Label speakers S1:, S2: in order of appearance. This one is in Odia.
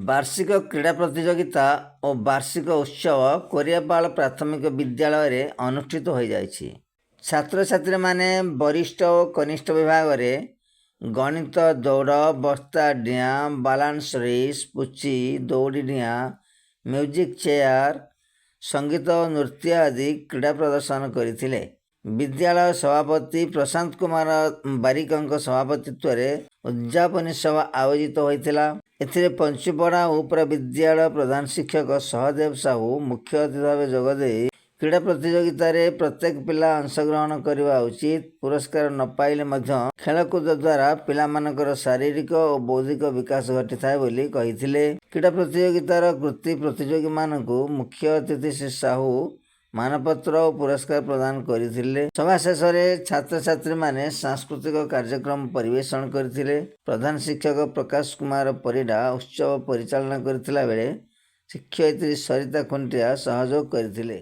S1: ବାର୍ଷିକ କ୍ରୀଡ଼ା ପ୍ରତିଯୋଗିତା ଓ ବାର୍ଷିକ ଉତ୍ସବ କୋରିଆପାଳ ପ୍ରାଥମିକ ବିଦ୍ୟାଳୟରେ ଅନୁଷ୍ଠିତ ହୋଇଯାଇଛି। ଛାତ୍ରଛାତ୍ରୀମାନେ ବରିଷ୍ଠ ଓ କନିଷ୍ଠ ବିଭାଗରେ ଗଣିତ ଦୌଡ଼, ବସ୍ତା ଡିଆଁ, ବାଲାନ୍ସ ରେସ୍, ପୁଚି, ଦଉଡ଼ି ଡିଆଁ, ମ୍ୟୁଜିକ୍ ଚେୟାର, ସଙ୍ଗୀତ ଓ ନୃତ୍ୟ ଆଦି କ୍ରୀଡ଼ା ପ୍ରଦର୍ଶନ କରିଥିଲେ। ବିଦ୍ୟାଳୟ ସଭାପତି ପ୍ରଶାନ୍ତ କୁମାର ବାରିକଙ୍କ ସଭାପତିତ୍ୱରେ ଉଦ୍ଯାପନୀ ସଭା ଆୟୋଜିତ ହୋଇଥିଲା। ଏଥିରେ ପଞ୍ଚୁପଡ଼ା ଉପର ବିଦ୍ୟାଳୟ ପ୍ରଧାନ ଶିକ୍ଷକ ସହଦେବ ସାହୁ ମୁଖ୍ୟ ଅତିଥି ଭାବେ ଯୋଗଦେଇ କ୍ରୀଡ଼ା ପ୍ରତିଯୋଗିତାରେ ପ୍ରତ୍ୟେକ ପିଲା ଅଂଶଗ୍ରହଣ କରିବା ଉଚିତ, ପୁରସ୍କାର ନ ପାଇଲେ ମଧ୍ୟ ଖେଳକୁଦ ଦ୍ୱାରା ପିଲାମାନଙ୍କର ଶାରୀରିକ ଓ ବୌଦ୍ଧିକ ବିକାଶ ଘଟିଥାଏ ବୋଲି କହିଥିଲେ। କ୍ରୀଡ଼ା ପ୍ରତିଯୋଗିତାର କୃତି ପ୍ରତିଯୋଗୀମାନଙ୍କୁ ମୁଖ୍ୟ ଅତିଥି ଶ୍ରୀ ସାହୁ ମାନପତ୍ର ଓ ପୁରସ୍କାର ପ୍ରଦାନ କରିଥିଲେ। ସଭା ଶେଷରେ ଛାତ୍ରଛାତ୍ରୀମାନେ ସାଂସ୍କୃତିକ କାର୍ଯ୍ୟକ୍ରମ ପରିବେଷଣ କରିଥିଲେ। ପ୍ରଧାନ ଶିକ୍ଷକ ପ୍ରକାଶ କୁମାର ପରିଡ଼ା ଉତ୍ସବ ପରିଚାଳନା କରିଥିଲା ବେଳେ ଶିକ୍ଷୟିତ୍ରୀ ସରିତା ଖୁଣ୍ଟିଆ ସହଯୋଗ କରିଥିଲେ।